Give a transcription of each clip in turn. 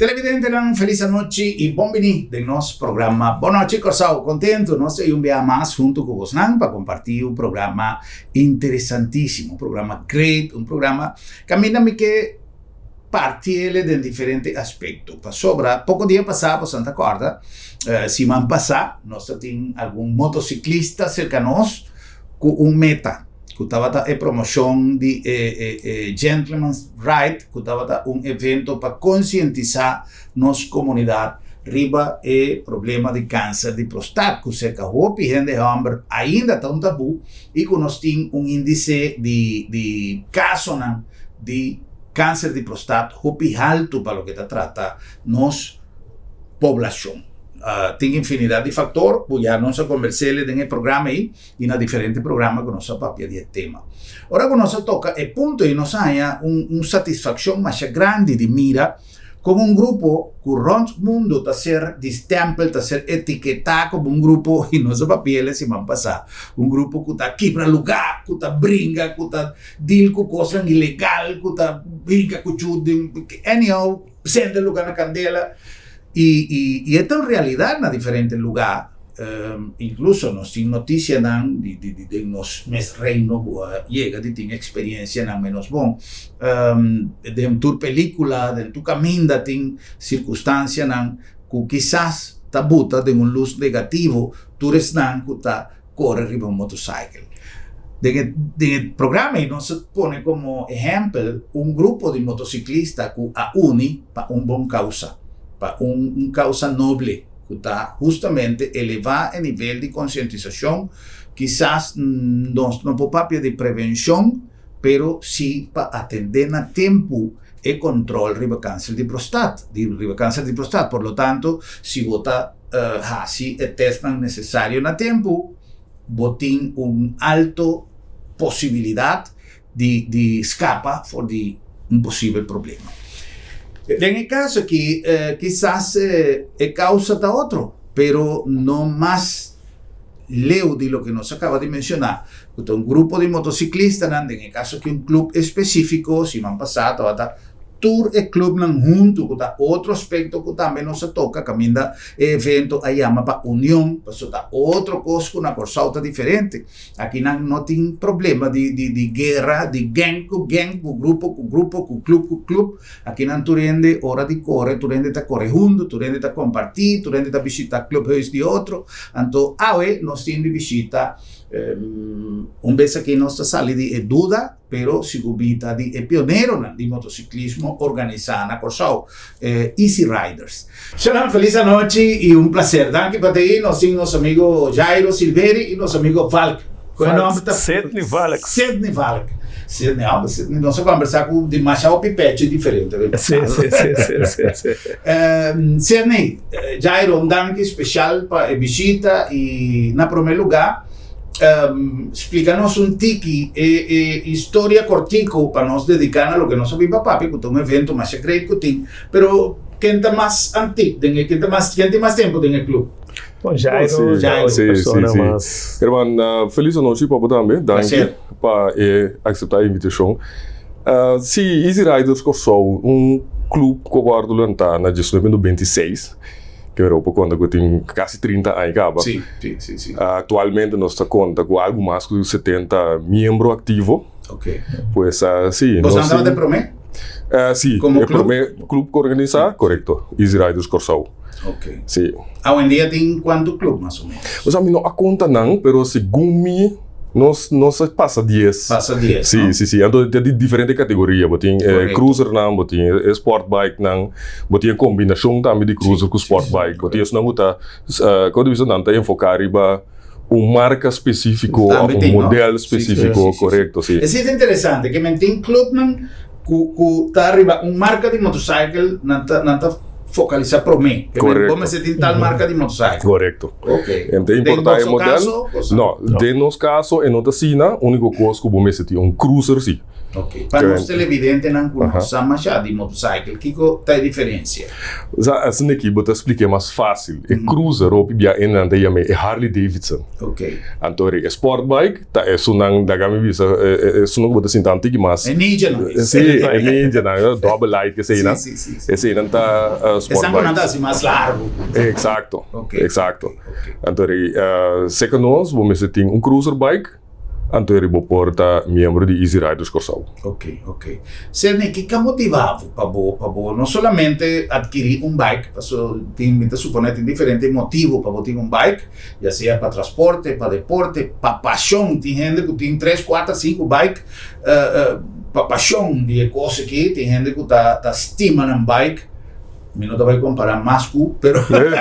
Televidentenan, felis anochi i bon bini den nos programa Bon Nochi Kòrsou. Kontentu nos ta ei un bia mas huntu ku bosnan pa kompartí un programa interesantísimo, un programa great, un programa kaminda mi ke partiele den diferente aspekto. Pasobra poko dia pasá, bosan ta kòrda, siman pasá nos ta tin algun motosiklista serka nos ku un meta. ku tabata e promoshon di e e Gentleman's Ride ku tabata un evento pa konsientisá nos komunidat riba e problema di kanser di prostat ku serka hopi hende hòmber ainda ta un tabú i ku nos tin un índise di di kasonan di kanser di prostat hopi haltu pa loke ta trata nos poblashon. Tin infinidat di faktor ku ya nos a kombers'el den e programa ei. i na diferente programa ku nos a papia di e tema. Ora ku nos a toka e punto ei nos a haña un un satisfakshon masha grandi di mira kon un grupo ku rònt mundu ta ser distèmpel, ta ser etiketá komo un grupo, i nos a papia el e siman pasá, un grupo ku ta kibra lugá, ku ta bringa, ku ta dil ku kosnan ilegal, ku ta bringa ku chu den anyhow, sende lugá na kandela. I i i e ta un realidat na diferente lugá. Inkluso nos tin notisianan di di di den nos mes reino ku a yega di tin eksperensianan ménos bon. Den tur pelíkula, den tur kaminda tin sirkunstansianan ku kisas ta buta den un lus negativo tur esnan ku ta kore riba un motosaikel. Den e den e programa ei nos a pone komo ehèmpel un grupo di motosiklista ku a uni pa un bon kousa, pa un un kousa noble ku ta hustamente elevá e nivel di konsientisashon. Kisas nos no por papia di prevenshon, pero si pa atendé na tempu e kontrol riba kanser di prostat, di riba kanser di prostat. Por lo tanto, si bo ta hasi e testnan nesesario na tempu, bo tin un alto posibilidat di di skapa for di un posibel problema. Den e kaso aki kisas e kausa ta otro, pero no mas leu di loke nos a kaba di menshoná, ku ta un grupo di motosiklistanan, den e kaso aki un klup espesífiko, siman pasá tabata tur e klupnan huntu, ku ta otro aspekto ku tambe nos a toka kaminda e evento a yama pa union, pasobra ta otro kos ku na Kòrsou ta diferente. Akinan no tin problema di di di guera, di gang ku gang, ku grupo ku grupo, ku klup ku klup. Akinan tur hende ora di kore, tur hende ta kore huntu, tur hende ta kompartí, tur hende ta bishita kluphuis di otro. Anto awe nos tin di bishita un bes aki nos ta sali di e duda. Pero sigur mi ta di e pioneronan di motosiklismo organisá na Kòrsou, e Easy Riders. Shalom, felis anochi i un plaser. Danki pa ta ei. Nos tin nos amigo Jairo Silveri i nos amigo Valk. Ku e nòmber ta? Sidney Valk. Sidney Valk. Sidney, ah, Sidney, nos a kòmbersá ku dimasha hopi pechi diferente den pasado. Sí, sí, sí, sí, sí. Sidney, Jairo, un danki speshal pa e bishita i na promé lugá, Splika nos un tiki e e historia kortiku pa nos dediká na loke nos a bin pa papia ku ta un evento masha great ku tin, pero ken ta mas antik den e ken ta mas ken tin mas tempu den e club? Bon Jairo, Jairo. ta Sí, sí, persona sí. mas. Herman, felis anochi pa bo tambe. Danki Placer. pa e akseptá e invitashon. Sí, Easy Riders Kòrsou, un club ku a wòrdu lantá na 1996. Ke Europa konta ku tin kasi 30 aña kaba. Sí, sí, sí, sí. Aktualmente nos ta konta ku algu mas ku 70 miembro aktivo. Ok. Pues sí. Boso tabata e promé? Sí, Komo e club? promé club ku organisá, korekto, Easy Riders Kòrsou. Ok. Sí. Awendia tin kuantu club mas o ménos? Osea mi no a konta nan, pero segun mi Nos nos a pasa dies. Pasa dies, Sí, no? sí, sí. Anto ta di diferente kategoria. Bo tin e Korekto. cruisernan, bo tin e sportbikenan, bo tin e kombinashon tambe di cruiser ku Sí, sí, sí. sportbike. Bo tin esnan ku ta, komo ta bisa, nan ta enfoká riba un marka spesífiko òf Tambe un tin, no? modèl Sí, sí, spesífiko, sí, sí, sí. korekto, sí. Esei ta interesante, ke men tin clubnan ku ku ta riba un marka di motorcycle, nan ta nan ta focalisa promé. Ke men bo Korekto. mester tin tal marka di motorcycle. Korekto. Ok. En ta Den importá e boso modèl? kaso, boso? No, den nos kaso e no ta asina. Úniko kos ku bo mester tin un cruiser sí. Ok. Pa nos televidentenan ku no sa masha di motorcycle, kiko ta e diferensia? Sa, asina aki bo ta splika e mas fásil. E cruiser hopi bia e nan ta yama e Harley Davidson. Ok. Anto e sport bike ta esunnan, laga mi bisa, esunnan ku bo ta sinta un tiki mas. E ninja nan. Si, e ninja nan, double light eseinan. Si, si, si. Eseinan ta sport Esan ku bike. nan ta hasi mas largu. Eksakto, Ok. eksakto. Ok. Anto serka nos bo mester tin un cruiser bike. Anto e riba por ta miembro di Easy Riders Kòrsou. Ok, ok. Serne, kiko a motivá bo pa bo pa bo no solamente adkirí un bike, paso tin mi ta suponé tin diferente motibu pa bo tin un bike, ya sea pa transporte, pa deporte, pa pashon, tin hende ku tin tres, kuater, sinku bike pa pashon di e kos aki, tin hende ku ta ta stima nan bike. Mi no ta bai compara mas cu, pero pero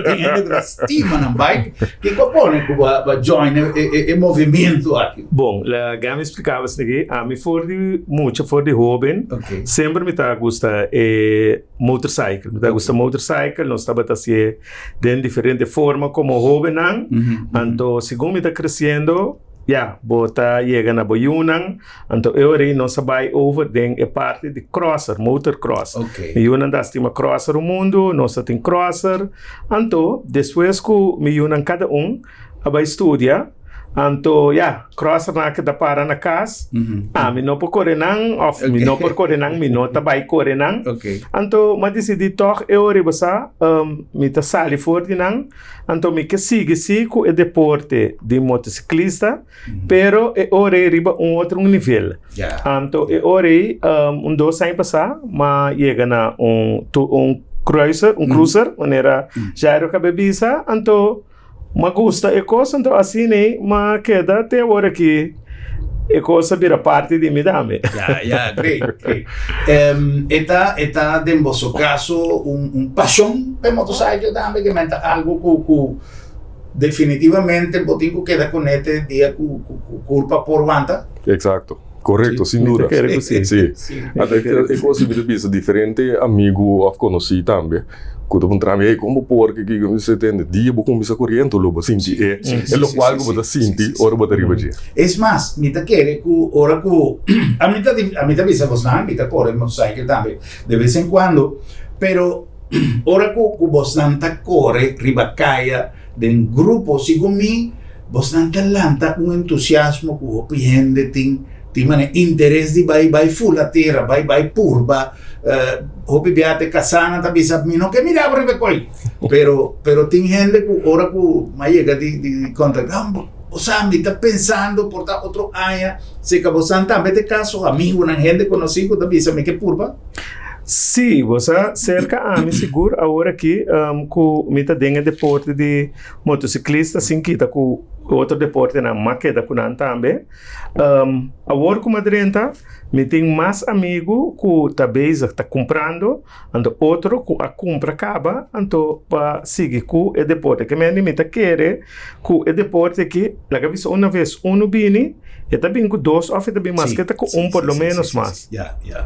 tin hende cu ta stima nan bike. Kico a pone cu bo a join e movimiento aki? Bon, laga mi splica bo esaki. Ami for di mucha, for di hoben, semper mi ta gusta e motorcycle. Mi ta gusta motorcycle, nos tabata hacié den diferente forma como hobennan. Anto segun mi ta creciendo, ya, bo ta yega na bo yunan. Anto e ora ei nos a bai over den e parti di crosser, motorcross. Mi yunan ta stima crosser un mundu, nos ta tin crosser. Anto despues ku mi yunan kada un a bai studia, anto ya, crossernan a keda para na kas. Ami no por kore nan òf mi no por kore nan, mi no ta bai kore nan. Anto mi a disidí tòg e ora ei bo sa, mi ta sali for di nan. Anto mi ke sigui si ku e deporte di motosiklista. Pero e ora ei riba un otro nivel. Anto e ora ei un dos aña pasá m'a yega na un un cruiser, un cruiser manera Jairo kaba bisa, anto m'a gusta e kos, anto asina ei m'a keda te awor aki e kos a bira parti di mi tambe. Ya, ya, great, great. E ta, e ta den boso kaso un un pashon p'e motorcycle tambe ke men ta algu ku ku Definitivamente bo tin ku keda kuné te dia ku ku kurpa por wanta. Exacto. Korekto, sin duda. Mi ta kere ku si. Si. Si. Ata e kos mi ta bisa diferente amigu òf konosí tambe ku ta puntra mi, ey kon bo por ke kiko? Mi bisa tende, dia bo kuminsá koriente lo bo sinti e e lokual ku bo ta sinti ora bo ta riba dje. Es mas, mi ta kere ku ora ku ami ta ami ta bisa bosnan mi ta kore motorcycle tambe de bes en kuando, pero Ora ku ku bosnan ta kore riba kaya den grupo, segun mi, bosnan ta lanta un entusiasmo ku hopi hende tin tin manera interes di bai bai fula tera, bai bai purba. Hopi bia te kasánan ta bisa, mi no ke mira bo riba e koi. Pero pero tin hende ku ora ku mi a yega di di kontaktá, bo sa mi ta pensando por ta otro aña, si ka bosan tambe ta e kaso, amigunan, hende konosí ku ta bisa mi ke purba. Sí, bo sa serka ami sigur awor aki ku mi ta den e deporte di motosiklista sin kita ku otro deportenan m'a keda ku nan tambe. Awor ku m'a drenta mi tin mas amigu ku ta bezig ta kumprando anto otro ku a kumpra kaba anto pa sigui ku e deporte. Ke mende mi ta kere ku e deporte aki laga bisa una ves unu bini e ta bin ku dos òf e ta bin mas ke ta ku un por lo ménos mas.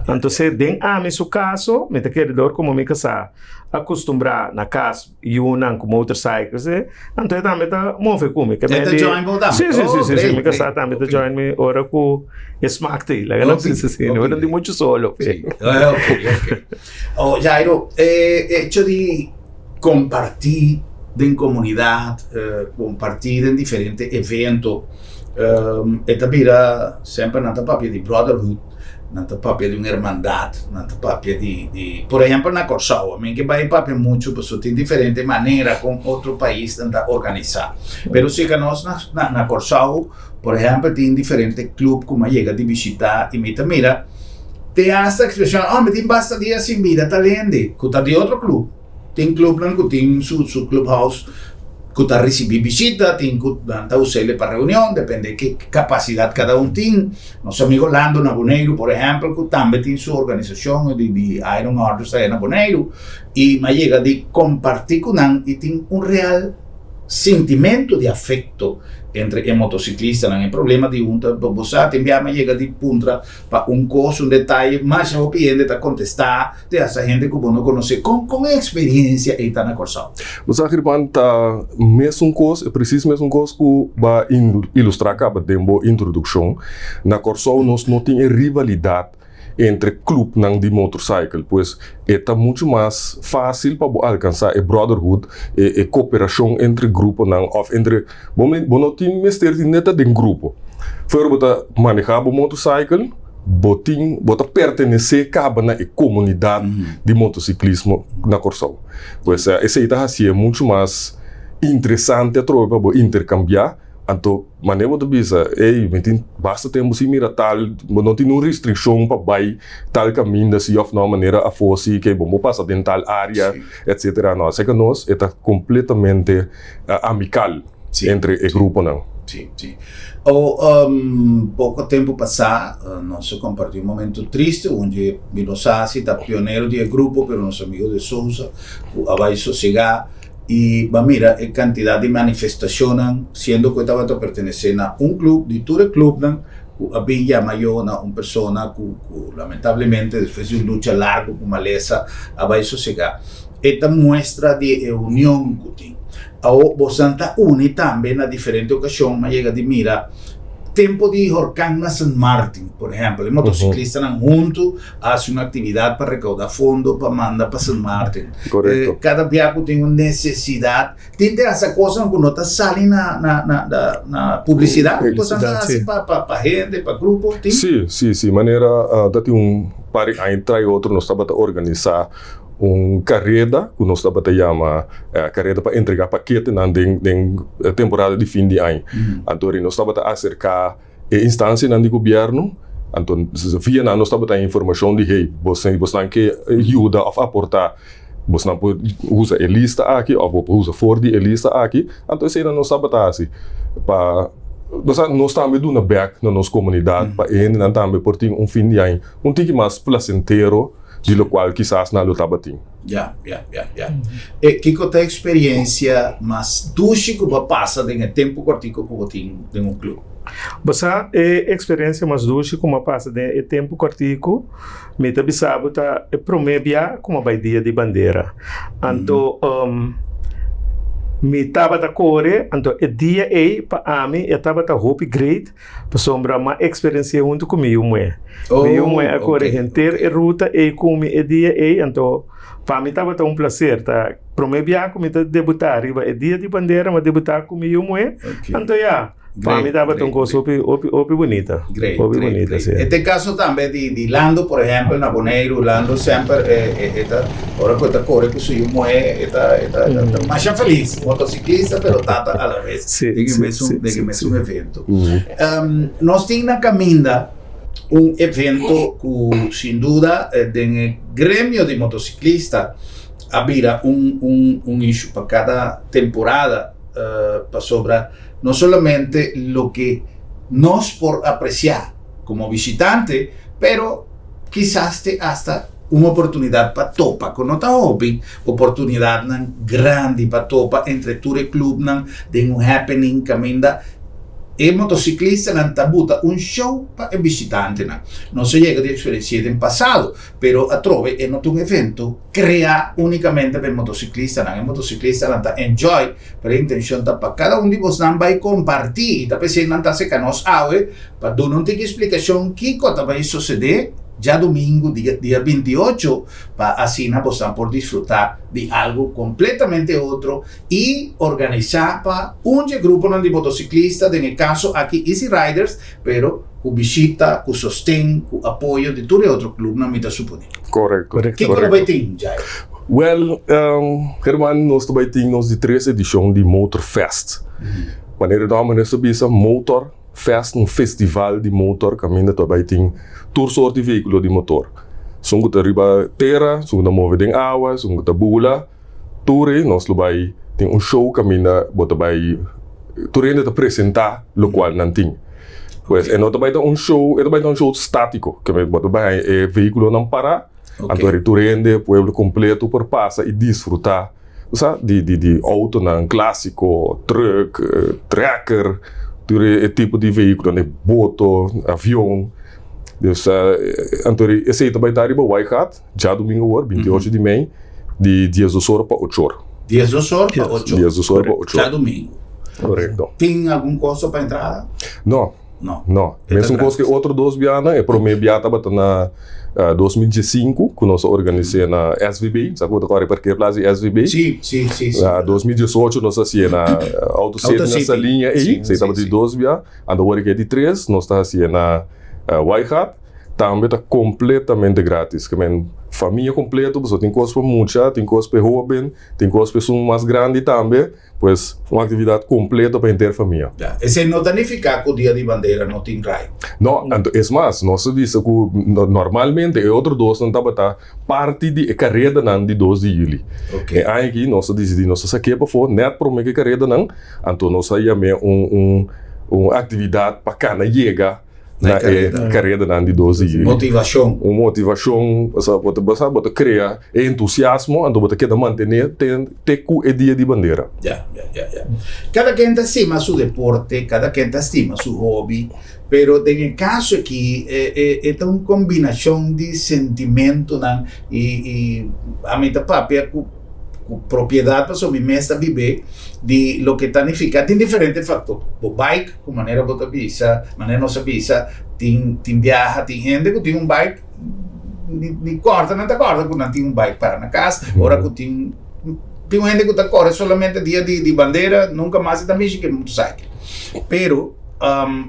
Anto se den ami su kaso mi ta kere dor komo mi kasá akustumbrá na kas yunan ku motorcycle si anto e tambe ta move ku mi. E ta join bo tambe? Si si si si mi kasá tambe ta join mi ora ku e smak ta ei laga nos bisa asina ora no tin muchu solo. Oh Jairo e hecho di comparti den comunidad, comparti den diferente evento, e ta bira semper nan ta papia di brotherhood, nan ta papia di un hermandad, nan ta papia di, di, por ehempel na Kòrsou, mi ke bai papia muchu pasobra tin diferente manera kon otro paisnan ta organisa, pero si ka nos na na Kòrsou, por ehempel tin diferente club ku mi a yega di bishita i mi ta mira te hasta expresion, oh mi tin basta dia sin mira tal hende ku ta di otro club. Tin clubnan ku tin su su clubhouse ku ta risibí bishita, tin ku nan ta us'el pa reunion, depende ke kapasidat kada un tin. Nos amigo Lando na Boneiru, por ehèmpel, ku tambe tin su organisashon di di Iron Orders aya na Boneiru, i mi a yega di kompartí ku nan i tin un real. Sintimentu di afekto entre e motociclistanan. E problema di un ta bo sa tin biaha mi a yega di puntra pa un kos, un detaye, masha hopi hende ta kontestá, te hasta hende ku bo no konosé. Kon kon e eksperiencia ei ta na Kòrsou? Bo sa German, ta mesun kos, e presis mesun kos ku bo a ilustrá kaba den bo introdukshon. Na Kòrsou nos no tin e rivalidat entre clubnan di motorcycle, pues e ta mucho mas fácil pa bo alcansa e brotherhood, e e cooperacion entre gruponan of entre, bo bo no tin mester di neta den grupo. Fuera bo ta maneha bo motorcycle, bo tin, bo ta pertenece caba na e comunidad di motociclismo na Corsou. Pues esey ta hacié mucho mas interesante atrobe pa bo intercambia, anto. Manera bo ta bisa, ey, mi tin basta tempu sin mira tal, bo no tin un restriccion pa bay tal caminda si of no, manera afo si ke bo pasa den tal area, etcetera. No, acerca nos e ta completamente amical entre e gruponan. Si, si. O, poco tempo pasa nos a comparti un momento triste, un dje mi no sa si ta pionero di e grupo, pero nos amigo de Sousa cu a bay sosega. I bo a mira e kantidat di manifestashonnan, siendo ku e tabata pertenesé na un klup di tur e klupnan ku a bin yama yo na un persona ku ku lamentablemente despues di un lucha largu ku malesa a bai sosegá. E ta muestra di e union ku tin. Awor bosan ta uni tambe na diferente okashon, mi a yega di mira tempu di horkan na Sint Maarten, por ehèmpel, e motosiklistanan huntu a hasi un aktividat pa rekouda fondo pa manda pa Sint Maarten. Korekto. Kada bia ku tin un nesesidat, tin te hasta kosnan ku no ta sali na na na na publisidat, ku boso ta hasi pa pa pa hende, pa grupo, tin? Sí, sí, sí. Manera ta tin un par di aña tras otro nos tabata organisá un kareda ku nos tabata yama kareda pa entregá paketenan den den temporada di fin di aña. Anto ri nos tabata aserká e instansianan di gobièrnu, anto via nan nos tabata haña informashon di hey, bosnan ke yuda òf aportá, bosnan por usa e lista aki òf bo por usa for di e lista aki. Anto eseinan nos tabata hasi pa nos tambe duna bèk na nos komunidat pa e hendenan tambe por tin un fin di aña un tiki mas plasentero. di lokual kisas nan lo tabatin. Ya, ya, ya, ya. E kiko ta e eksperiencia mas dushi ku bo a pasa den e tempu kòrtiku ku bo tin den un klub? Bo sa, e eksperiencia mas dushi ku mi a pasa den e tempu kòrtiku, mi ta bisa bo ta e promé bia ku mi a bai Dia di Bandera. Anto, mi tabata kore, anto e dia ei pa ami e tabata hopi great. Pasobra m'a eksperensi'é huntu ku mi yu muhé. Mi yu muhé a kore henter e ruta ei ku mi e dia ei, anto pa mi tabata un plaser. Ta promé biaha ku mi ta debutá riba e Dia di Bandera, m'a debutá ku mi yu muhé, anto ya, pa mi tabata un kos hopi, hopi, hopi bunita. Hopi bunita, si. E ta e kaso tambe di Lando, por ehèmpel, na Boneiru, Lando semper e ta, ora ku e ta kore ku su yu muhé, e ta, e ta masha felis. Motosiklista, pero tata alaves den e mesun, den e mesun evento. Nos tin na caminda un evento cu sin duda den e gremio di motociclista a bira un un un issue pa cada temporada pasobra no solamente loke nos por aprecia como bishitante pero kisas te hasta un oportunidad pa topa cu no ta hopi oportunidadnan grandi pa topa entre tur e clubnan den un happening caminda e motociclistanan ta buta un show pa e bishitantenan. Nos a yega di experienci'e den pasado, pero atrobe e no ta un evento crea unicamente pa e motociclistanan. E motociclistanan ta enjoy, pero e intencion ta pa cada un di bosnan bay comparti y ta p'esey nan ta acerca nos awe pa duna un tiki explicacion kico ta bay sucede djadumingu dia dia 28 pa asina bosnan por disfruta di algo completamente otro y organisa pa un dje gruponan di motociclista, den e caso aki Easy Riders, pero cu bishita, cu sosten, cu apoyo di tur e otro clubnan mi ta supone. Correcto. Kico lo bay tin, Jairo? Well, Herman, nos ta bay tin nos di tres edicion di Motorfest. Manera e nomber mes ta bisa, Motor Fest, un festival di motor caminda ta bay tin tur soort di vehiculo di motor. Esun cu ta riba tera, esun cu ta move den awa, esun cu ta bula, tur ei nos lo bay tin un show caminda bo ta bay tur hende ta presenta locual nan tin. Pues e no ta bay ta un show, e ta bay ta un show statico, keme bo ta bay haña e vehiculonan para, anto tur hende, pueblo completo por pasa y disfruta. sa, di di di outonan klásiko, trùk, trèker, tur e tipo di vehíkulonan, e boto, avion. Dus anto esei ta bai ta riba Waaigat djadumingu awor, 28 di mei, di 12 or pa 8 or. 12 or pa 8 or. 12 or pa 8 or. Djadumingu. Korekto. Tin algun kosto pa entrada? No. No. No. Mesun kos ku e otro dos bianan. E promé bia tabata na 2015 ku nos a organis'é na SVB. Sa ku bo ta kòrda e parkeerplaats di SVB? Sí, sí, sí, sí. Na 2018 nos a hasié na Auto City na Saliña ei. Esei tabata di dos bia. Anto awor ke di tres nos ta hasié na Waaigat. Tambe ta kompletamente gratis. Ke men famia kompleto pasobra tin kos pa mucha, tin kos pa e hóben, tin kos pa esun mas grandi tambe. Pues un aktividat kompleto pa henter famia. Ya, esei no ta nifiká ku Dia di Bandera no tin rai. No, anto es mas, nos ta bisa ku normalmente e otro dosnan tabata parti di e karedanan di dos di yüli. Oké. E aña aki nos a disidí nos ta sak'é pafó nèt promé ku e karedanan, anto nos a yam'é un un un aktividat pa kana yega Na na e e karedanan di dos di yüli. Motivashon. Un motivashon, pasobra bo ta bo sa bo ta krea e entusiasmo, anto bo ta keda mantené te te ku e dia di bandera. Ya, ya, ya, ya. Kada ken ta stima su deporte, kada ken ta stima su hobby, pero den e kaso aki e e e ta un kombinashon di sentimentonan i i ami ta papia ku ku propiedat pasobra mi mes ta bib'é di loke ta nifiká tin diferente faktor. Bo bike Ku manera bo ta bisa, manera nos a bisa, tin tin biaha, tin hende ku tin un bike, ni ni kòrda nan ta kòrda ku nan tin un bike para na kas, ora ku tin tin un hende ku ta kore solamente dia di di bandera, nunka mas e ta mishi ku e motorcycle. Pero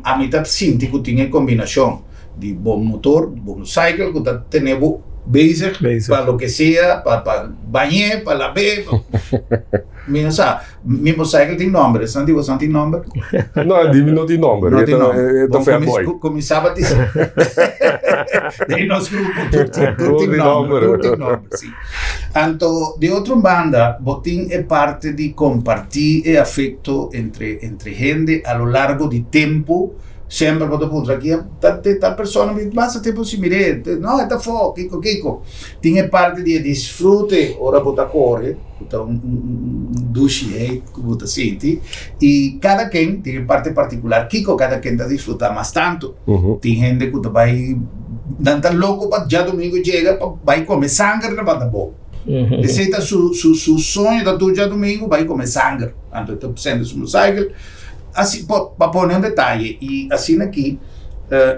ami ta sinti ku tin e kombinashon di bo motor, bo motorcycle ku ta tene bo bezig pa loke sea, pa pa bañ'é, pa lab'é, mi no sa. Mi motorcycle tin nomber, esnan di bosan tin nomber? No, di mi no tin nomber. No tin nomber. E ta fat boy. Kuminsá batisá. Den nos grupo tur tin, tur tin nomber, tur tin nomber, sí. Anto, di otro banda, bo tin e parte di kompartí e afekto entre, entre hende a lo largo di tempu. Semper bo ta puntra ki ta tal persona mi basta tempu sin mir'é, no e ta afó, kiko kiko. Tin e parti di e disfrute ora bo ta kore. Ku ta un dushi heit ku bo ta sinti i kada ken tin e parti partikular kiko kada ken ta disfrutá mas tantu. Tin hende ku ta bai nan ta loko pa djadumingu yega pa bai kome sanger na Bandabou. Esei ta su su su soño ta tur djadumingu bai kome sanger. Anto e ta sende su motorcycle asi pa pone un detaye i asina aki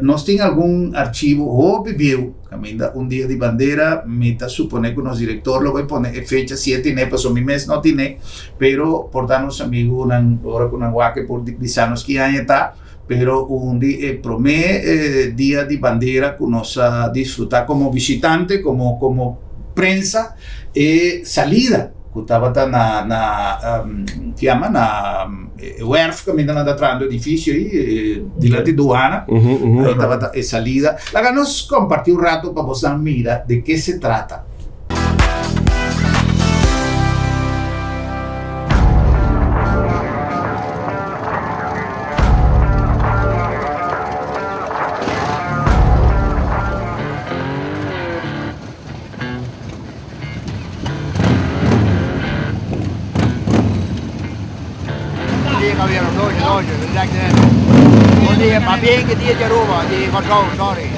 nos tin algun archivo hopi bieu. Caminda un dia di bandera, mi ta supone cu nos director lo bay pone e fecha si e tine, pasobra mi mes no tine, pero por ta nos amigunan ora cu nan wak e por bisa nos ki aña ta, pero un di e prome dia di bandera cu nos a disfruta como bishitante, como como prensa, e salida cu tabata na na ki yama na e werf caminda nan ta trahando edificio ahi dilanti duana ahi tabata e salida. Laga nos comparti un rato pa bosnan mira de ke se trata. Bon dia, pabien ku dia di Aruba, di Kòrsou, sorry.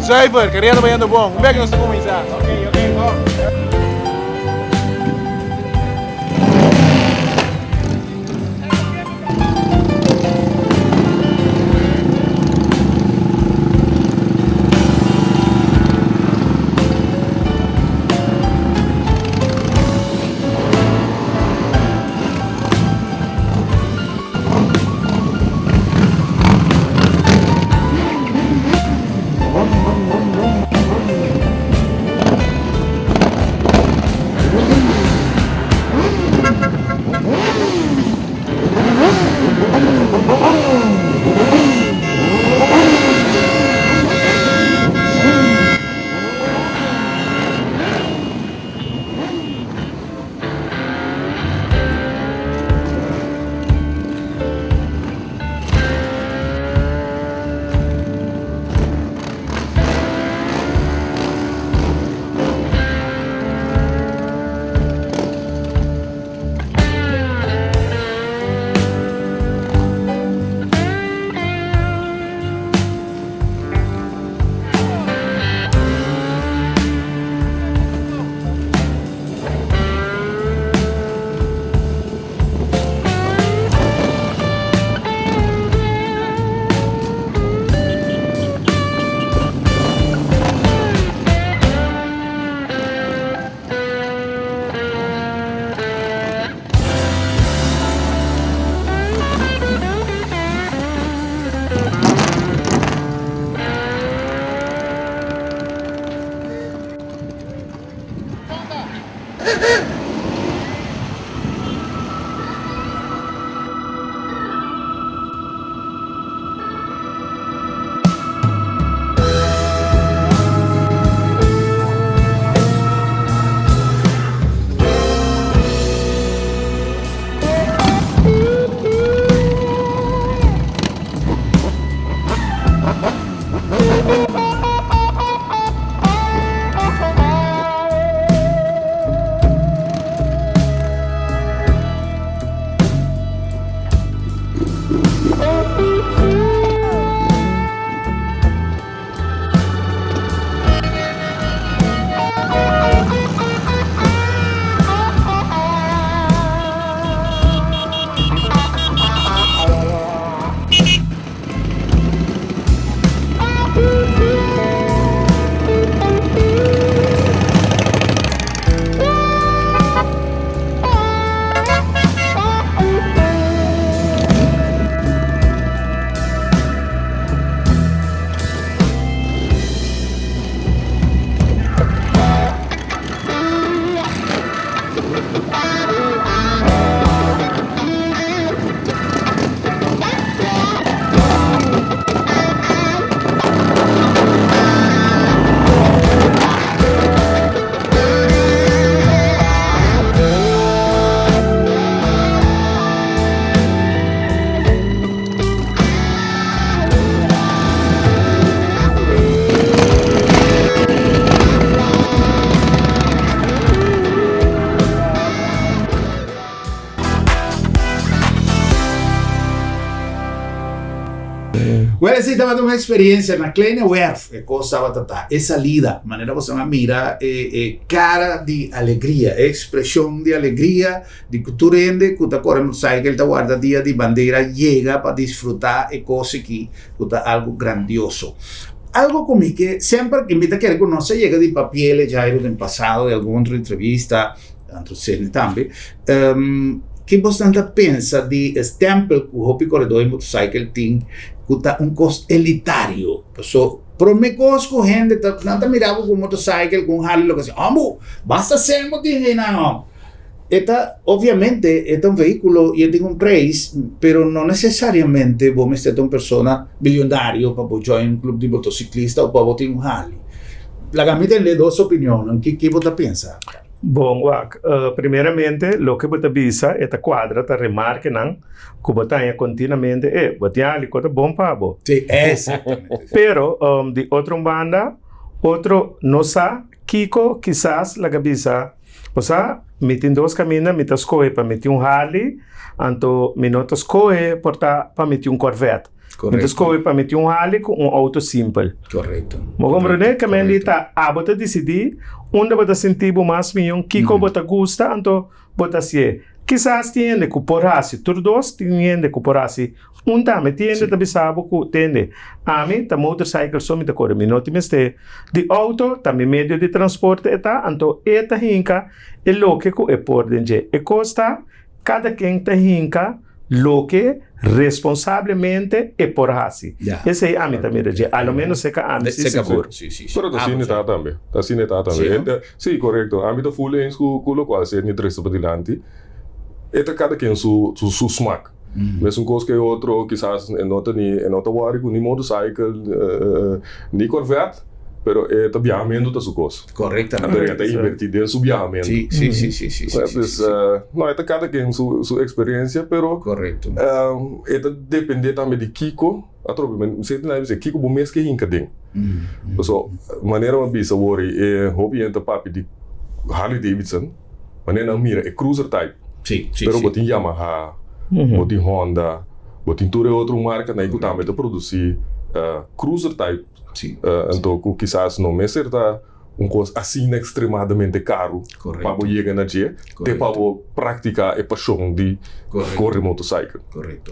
Zuiver, carera ta bayendo bon. Un bek nos ta cuminsa. Ok, ok, bon. Well, esei tabata un experiencia na Kleine Werf. E cos tabata ta e salida, manera boso a mira e e cara di alegria, e expresion di alegria di cu tur hende cu ta core motorcycle ta warda dia di bandera yega pa disfruta e cos aki cu ta algo grandioso. Algo cu mi ke semper, y mi ta kere cu nos a yega di papiele Jairo den pasado, den algun otro entrevista, Antro Sene tambe. Ki bosnan ta pensa di e stempel ku hopi koredó di motorcycle tin ku ta un kos elitario? Paso promé kos ku hende ta nan ta mira bo ku un motorcycle ku un Harley loke sea, hombo basta sen bo tin einan ho. E ta obviamente e ta un vehíkulo i e tin un preis pero no nesesariamente bo mester ta un persona biliondario pa bo join un club di motociclista o pa bo tin un Harley. Laga mi tende dos opinionnan, ki bo ta pensa? Bon, wak, primeramente loke bo ta bisa e ta kuadra, ta remarkenan ku bo ta haña kontinuamente, e, bo tin ali ku ta bon pa bo. Sí, exactamente. Pero, di otro un banda, otro no sa kiko kisas laga bisa, bo sa. Mi tin dos kaminda, mi ta skohe pa mi tin un Harley, anto mi no ta skohe por ta pa mi tin un Corvette. Mi ta skohe pa mi tin un Harley ku un outo simpel. Bo komprende? Kaminda di ta abo ta disidí unda bo ta sinti bo mas mihó, kiko bo ta gusta, anto bo ta hasié. Kisas tin hende ku por hasi tur dos, tin hende ku por hasi un tambe. Tin hende ta bisa bo ku, tende, ami ta motorcycle so mi ta kore, mi no tin mester di outo, ta mi medio di transporte e ta, anto e ta hinka e loke ku e por den dje. E kos ta, kada ken ta hinka loke responsablemente e por hasi. Esei ami ta mira dje, a lo menos seka ami si sigur. Pero ta asina e ta tambe, ta asina e ta tambe. Sí, korekto. Ami ta full eens ku lokual Sidney trese padilanti. E ta kada ken su su smak. Mesun kos ku e otro kisas e no ta ni e no ta wòri ku ni motorcycle ni Corvette, pero e ta biahamentu ta su kos. Korektamente. Anto e ta invertí den su biahamentu. Sí, sí, sí, sí, sí, sí, Dus, no, e ta kada ken su su eksperensia, pero e ta dependé tambe di kiko. Atrobe, mi senti na bisa kiko bo mes ke hinka den. Paso, manera mi a bisa wor e hopi hende ta papia di Harley Davidson, manera nan mira e cruiser type. Sí, sí, Pero sí. bo tin Yamaha, bo tin Honda, bo tin tur e otro markanan ku tambe ta produsí cruiser type. Sí. Anto ku kisas no mester ta un kos asina ekstremadamente karu pa bo yega na dje, te pa bo praktiká e pashon di kore motorcycle. Korekto.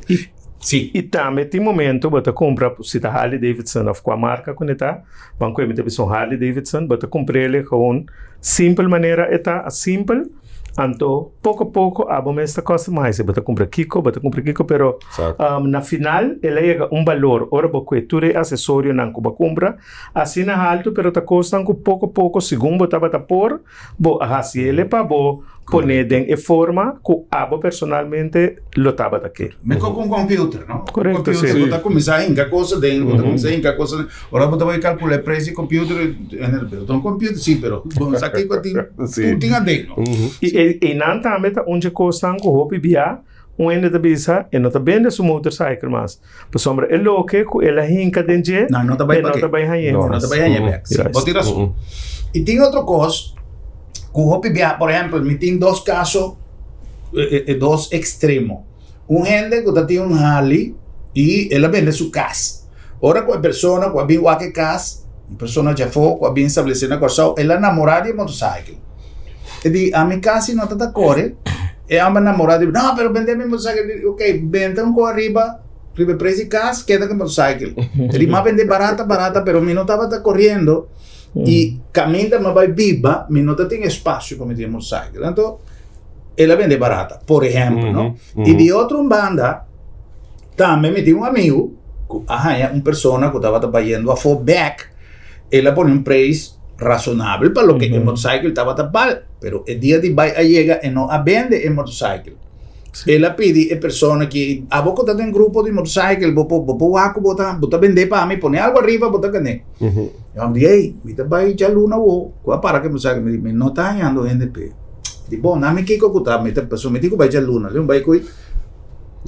Sí. I tambe tin momento bo ta kumpra, si ta Harley Davidson òf kua marka ku ne ta, ban ku e mi ta bisa un Harley Davidson, bo ta kumpr'el gewoon simpel manera e ta, simpel, anto poko poko abo mes ta customize, bo ta kumpra kiko, bo ta kumpra kiko, pero na final el a yega un balor ora bo kue tur e asesorionan ku bo a kumpra, asina haltu pero ta kosnan ku poko poko segun bo tabata por, Bo a hasi el pa bo pone den e forma ku abo personalmente lo tabata ke. Mekor ku un computer, no? Korekto, si. Computer, bo ta kuminsá hinka kosa den, bo ta kuminsá hinka kosa den. Ora bo ta bai kalkulá e preis di computer, pero ta un computer, si, pero bo no sa kiko tin, tur tin aden, no? I einan tambe ta un dje kosnan ku hopi bia un hende ta bisa e no ta bende su motorcycle mas. Pasobra e loke ku el a hinka den dje, No, no ta bai e no pa ta bai hañ'é No, no mas. ta bai hañ'é bèk. Sí, bo Juist. tin rason. I tin otro kos ku hopi bia, por ehèmpel, mi tin dos kaso, e e dos ekstremo. Un hende ku ta tin un Harley i el a bende su kas. Ora ku e persona ku a bin wak e kas, un persona djafó ku a bin establesé na Kòrsou, el a namorá di e motorcycle. E di, ami kasi no ta ta kore. E homber namorá di, no, pero bende mi motorcycle. Di, ok, benta un ko ariba, riba e prijs di kas, keda ku e motorcycle. E di, m'a bende barata, barata, pero mi no tabata koriendo i kaminda m'a bai biba, mi no ta tin espasio pa mi tin e motorcycle. Anto, el a bende barata, por ehèmpel, no? I di otro un banda, tambe mi tin un amigu ku a haña un persona ku tabata bayendo afó bèk, el a pone un prijs rasonabel pa loke e motorcycle tabata bal, pero e dia di bai a yega e no a bende e motorcycle. El a pidi e persona ki abo ku ta den grupo di motorcycle bo por bo por wak ku bo ta bo ta bende pa mi pone algo ariba bo ta gane. E hòmber di ey mi ta bai djaluna awo ku a para ku e motorcycle mi di mi no ta hañando hende p'e. Di bon na mi kiko ku ta mi ta pasobra mi tin ku bai djaluna mi bai ku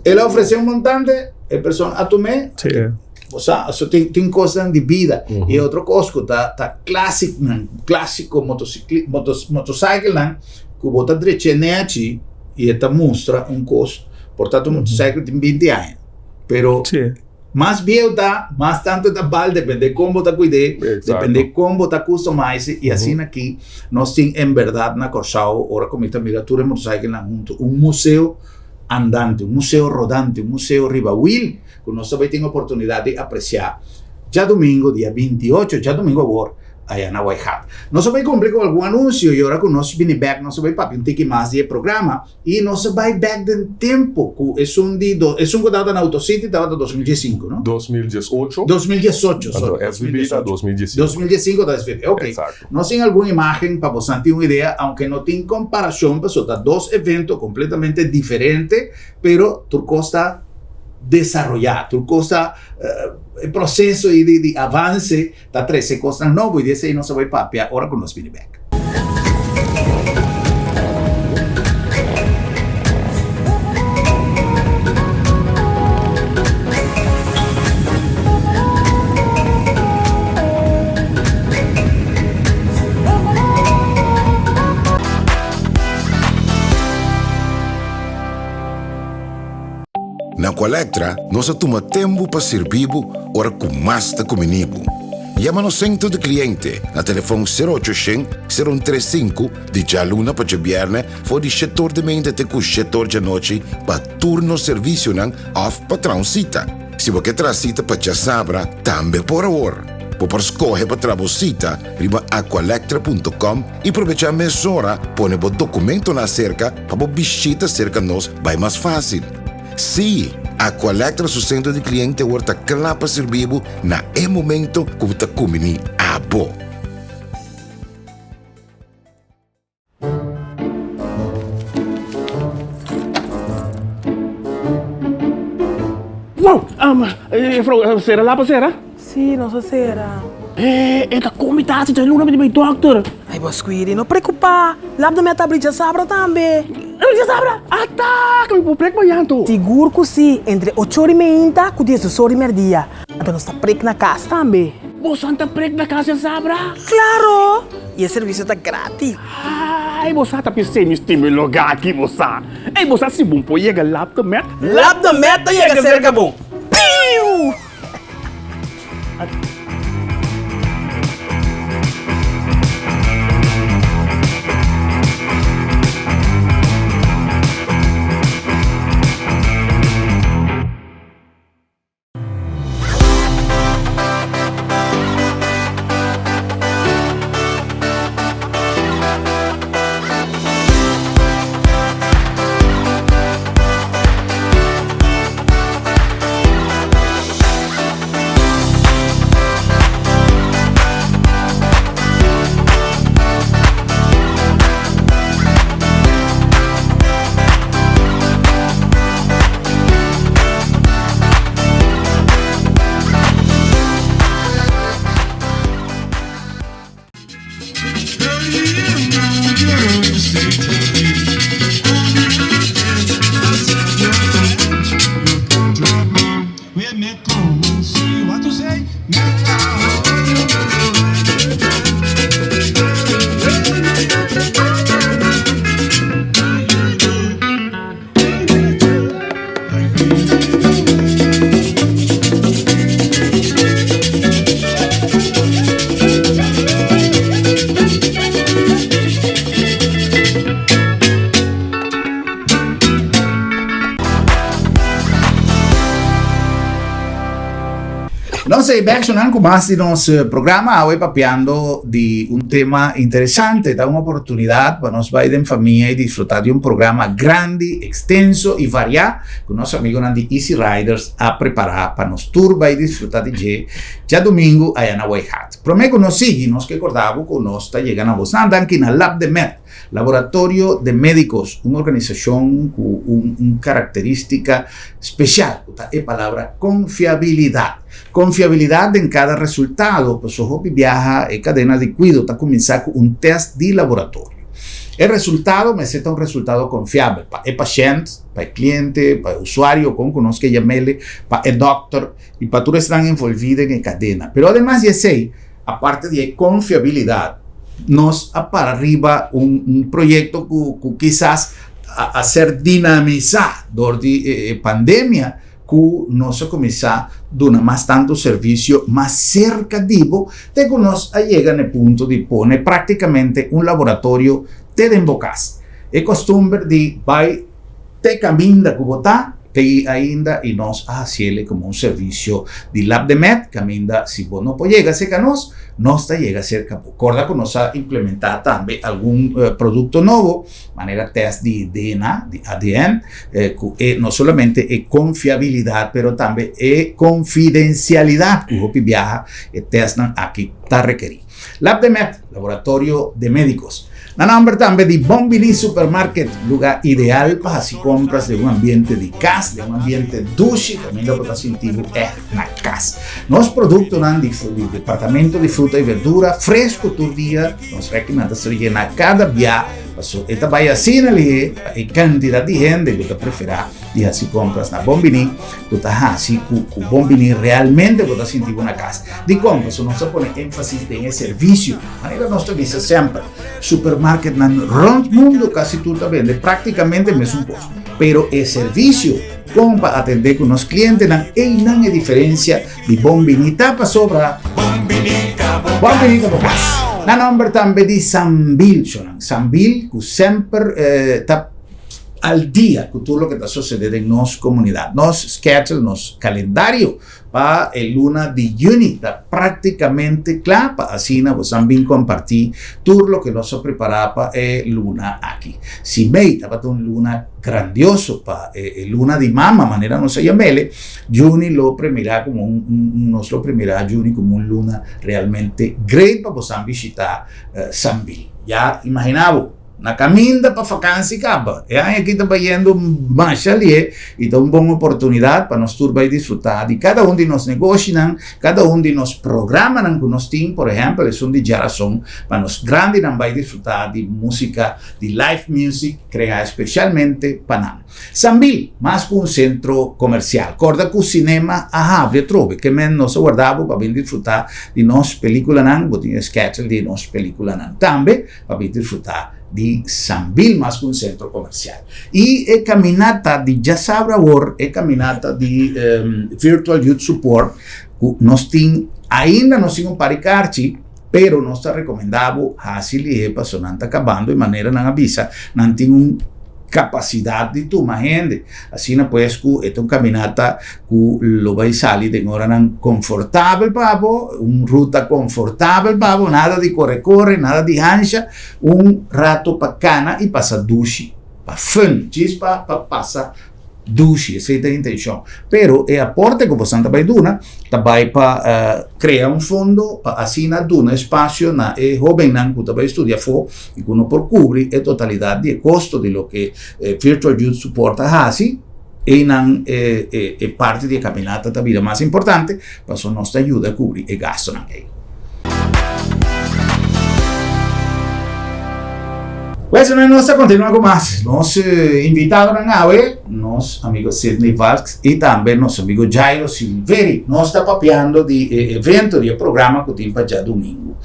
el a ofrese un montante e persona a tum'é. Bo sa, so tin, tin kosnan di bida. I otro kos ku ta, ta classicnan, clásico motocicli, motos, motorcyclenan, ku bo ta dreché nechi i e ta mustra un kos. Por tanto, un motorcycle tin 20 aña. Pero Sí. mas bieu ta, mas tanto e ta bal, depende kon bo ta kuid'é, Exacto. depende kon bo ta customize. I asina aki nos tin en berdad na Kòrsou, ora ku mi ta mira tur e motorcyclenan huntu, un museo andante, un museo rodante, un museo riba wiel, ku nos ta bai tin oportunidat di apresiá djadumingu dia 28, djadumingu awor, aya na Waaigat. Nos a bai kumpli ku algun anunsio i ora ku nos bini bèk nos a bai papia un tiki mas di e programa i nos a bai bèk den tempu ku esun di do esun ku tabata na Auto City tabata 2015, no? 2018. 2018, sorry. Anto SVB ta 2015. 2015 ta SVB, ok. Exacto. Nos tin algun imágen pa bosan tin un idea, aunke no tin komparashon pasobra ta dos evento kompletamente diferente, pero tur kos ta desaroyá, tur kos ta e proseso ei di avanse ta trese kosnan nobo i di esei nos a bai papia ora ku nos bini bèk. Aqualectra nos a tuma tempu pa sirbi bo ora ku mas ta kumini bo. Yama nos Sentro di Kliente na telefòn sero ocho shen, sero un tres sinku di djaluna pa djabièrnè for di shetor di meinta te ku shetor djanochi pa tur nos servisionan òf pa traha un sita. Si bo ke traha sita pa djasabra tambe por awor. Bo por skohe pa traha bo sita riba aqualectra punto com i probechá mesora pone bo dokumentonan aserka pa bo bishita serka nos bai mas fásil. Sí, Aqualectra su sentro di kliente awor ta kla pa sirbi bo na e momento ku bo ta kumbiní abo. Wow! Juffrouw, sera lapa sera? Sí, nos a sera. E ta kon mi ta hasi djaluna mi ta bai dòkter. Ay, bo Squiri, no preokupá. Lap de mi a ta abri djasabra tambe. Abri djasabra? Ata! Ke mi por prek mañan to. Sigur ku sí, entre ocho ora i meinta ku diesdos ora i mèrdia. Anto nos ta prek na kas tambe. Bosan ta prek na kas djasabra? Klaro! I e servisio ta gratis. Ay, bo sa ta p'esei mi stima e lugá aki, bo sa. Ey, bo sa si bon por yega Lap de Met? Lap de Met ta yega serka bo. Piu! Nos ei bek sonan ku mas di nos eh, programa awe papiando di un tema interesante. Ta un oportunidad pa nos bai den famia y disfruta di un programa grandi, extenso y variá ku nos amigonan di Easy Riders a prepara pa nos tur bai disfruta di dje djadumingu aya na Waaigat. Prome ku nos sigui, nos ke korda bo ku nos ta yega na bosnan danki na Lab de Med, Laboratorio de Médicos, un organisashon ku un un karakterístika spesial ku ta e palabra konfiabilidat. Konfiabilidat den kada resultado, pasobra hopi biaha e kadena di kuido ta kuminsá ku un tèst di laboratorio. E resultado mester ta un resultado konfiabel pa e pashènt, pa e kliente, pa e usuario, kon ku nos ke yam'el, pa e dòkter i pa tur esnan envolví den e kadena. Pero ademas di esei, aparte di e konfiabilidat, nos a para riba un un proyekto ku ku kisas a a ser dinamisá dor di e pandemia ku nos a kuminsá duna mas tantu servisio mas serka di bo te ku nos a yega na e punto di pone práktikamente un laboratorio te den bo kas. E kostumber di bai te kaminda ku bo ta, te ainda i nos a hasiel komo un servisio di Lab de Med, kaminda si bo no por yega serka nos, nos ta yega serka bo. Korda ku nos a implementá tambe algun produkto nobo, manera tèst di DNA, di ADN, ku e no solamente e konfiabilidat pero tambe e konfidensialidat ku hopi biaha e tèstnan aki ta rekerí. Lab de Med, Laboratorio de Médicos. Na nomber tambe di Bon Bini Supermarket, lugar ideal pa hasi compras den un ambiente di cas, den un ambiente dushi, caminda bo ta sinti bo echt na cas. Nos productonan di, di departamento di fruta y verdura fresco tur dia, nos rekinan ta ser yena cada bia, paso e ta bay asina lihe pa e cantidad di hende cu ta prefera di hasi compras na Bon Bini. Ku ta hasi ku ku bon bini realmente bo ta sinti bo na kas. Dikon? Pasobra nos ta pone énfasis den e servisio. Manera nos ta bisa semper, supermarketnan rònt mundu kasi tur ta bende práktikamente mesun kos. Pero e servisio. Kon pa atendé ku nos klientenan, einan e diferensia di Bon Biní ta pasobra Bon Biní ta bo kas. Na nòmber tambe di Sambil, shonnan. Sambil ku semper ta al dia ku tur loke ta sosodé den nos komunidat. Nos schedule, nos kalendario pa e luna di yüni ta práktikamente kla pa asina bosan bin kompartí tur loke nos a prepará pa e luna aki. Si mei tabata un luna grandioso pa e luna di mama, manera nos a yam'ele, yüni lo premirá komo un nos lo premirá yüni komo un luna realmente great pa bosan bishitá Sambil. Ya imaginá bo! Na kaminda pa fakansi kaba. E aña aki ta bayendo masha lié i ta un bon oportunidat pa nos tur bai disfrutá di kada un di nos negoshinan, kada un di nos programanan ku nos tin, por ehèmpel esun di Djarason, pa nos grandinan bai disfrutá di músika, di live music kreá espesialmente pa nan. Sambil, mas ku un sentro komersial. Kòrda ku sinema a habri atrobe, ke men nos a warda bo pa bin disfrutá di nos pelíkulanan, bo tin e schedule di nos pelíkulanan tambe. pa bin disfrutá di Sambil mas ku un sentro komersial. I e kaminata di djasabra awor, e kaminata di Virtual Youth Support ku nos tin, ainda nos tin un par di karchi, pero nos ta rekomendá bo hasi lihé pasobra nan ta kabando i manera nan a bisa nan tin un kapasidat di tuma hende. Asina pues ku e ta un kaminata ku lo bai sali den oranan konfortabel pa bo, un ruta konfortabel pa bo, nada di kore kore, nada di hansha, un rato pa kana i pasa dushi, pa fun, djis pa pa pasa dushi, esei ta e intenshon. Pero e aporte ku bosan ta bai duna ta bai pa krea un fondo pa asina duna espasio na e hóbennan ku ta bai studia afó i ku no por kubri e totalidat di e kosto di loke Virtual Youth Support ta hasi. Einan e e parti di e kaminata ta bira mas importante, pasobra nos ta yuda kubri e gastunan ei. Pues nos ta kontinuá ku mas. Nos invitadonan awe, nos amigo Sidney Valks i tambe nos amigo Jairo Silveri. Nos ta papiando di e evento, di e programa ku tin pa djadumingu.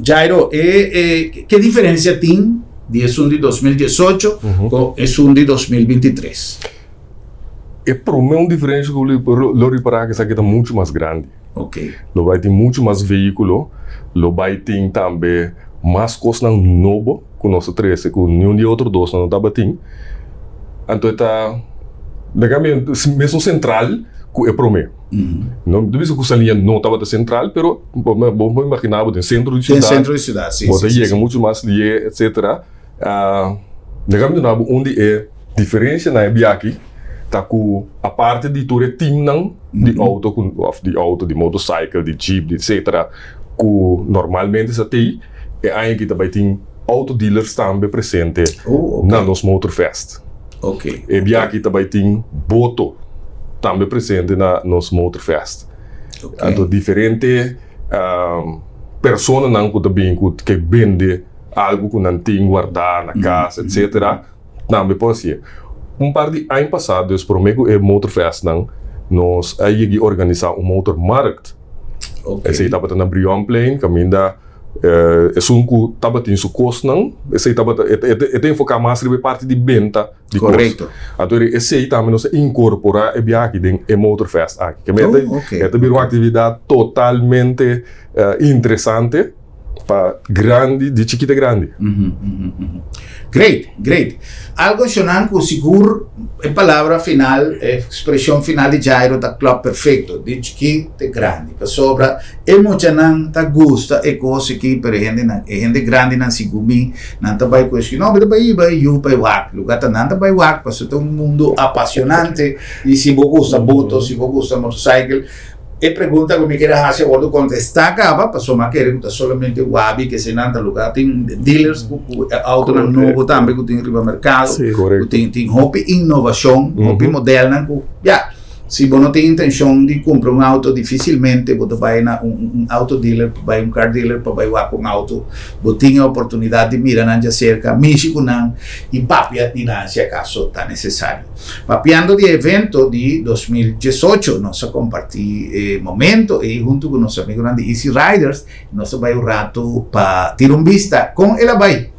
Jairo, e e ke diferensia tin? Di esun di 2018 ku esun di 2023. E promé un diferensha ku lo ripará ku esaki ta muchu mas grandi. Lo bai tin muchu mas vehíkulo, lo bai tin tambe mas kosnan nobo ku nos a trese ku niun di e otro dosnan no tabatin. Anto e ta mesun sentral ku e promé. No ta bisa ku Saliña no tabata sentral, pero bo por imaginá bo den sentro di siudat. Den sentro di siudat, si. Bo ta yega muchu mas lié, etsetera. Laga mi duna bo un di e diferensianan e biaha ta ku aparte di tur e timnan di outo ku òf di outo, di motorcycle, di jeep, di etsetera ku normalmente sa tei, e aña aki ta bai tin outo dealers tambe presente na nos Motorfest. E biaha aki ta bai tin boto tambe presente na nos Motorfest. Anto diferente personanan ku ta bin ku ke bende algu ku nan tin guardá na kas etsetera tambe por hasié. Un par di aña pasá dus promé ku e Motorfestnan nos a yegi organisá un motormarkt. Esei tabata na Brionplein kaminda Esun ku tabatin su kosnan, esei tabata, e ta enfoká mas riba e parti di benta di kos. Korekto. Anto esei tambe nos a inkorporá e biaha aki den e Motorfest aki. Ke mester e ta bira un aktividat totalmente interesante pa grandi, di chikito grandi. Great, great. Algo shonan ku sigur e palabra final, e ekspreshon final di Jairo ta klòp perfekto, di chikí te grandi. Pasobra e muchanan ta gusta e kos aki, pero e hendenan, e hende grandinan sigur mi, nan ta bai ku esaki, no, mi ta bai hiba e yu pa e wak. Luga ta nan ta bai wak pasobra ta un mundu apasionante i si bo gusta boto, si bo gusta motorcycle, E pregunta ku mi kere hasi a wordu kontestá kaba, pasobra mi a kere ku ta solamente wabi ke eseinan ta luga. Tin dealers ku ku e outonan nobo tambe ku tin riba merkado, ku tin tin hopi innovashon, hopi modelnan ku ya, si bo no tin intenshon di kumpra un outo difisilmente bo ta bai na un un auto dealer pa bai un car dealer pa bai wak un outo. Bo tin e oportunidat di mira nan djaserka, mishi ku nan i papia di nan si akaso ta nesesario. Papiando di e evento di 2018, nos a comparti e momento ey hunto cu nos amigonan di Easy Riders y nos a bay un rato pa tira un bista con el a bay.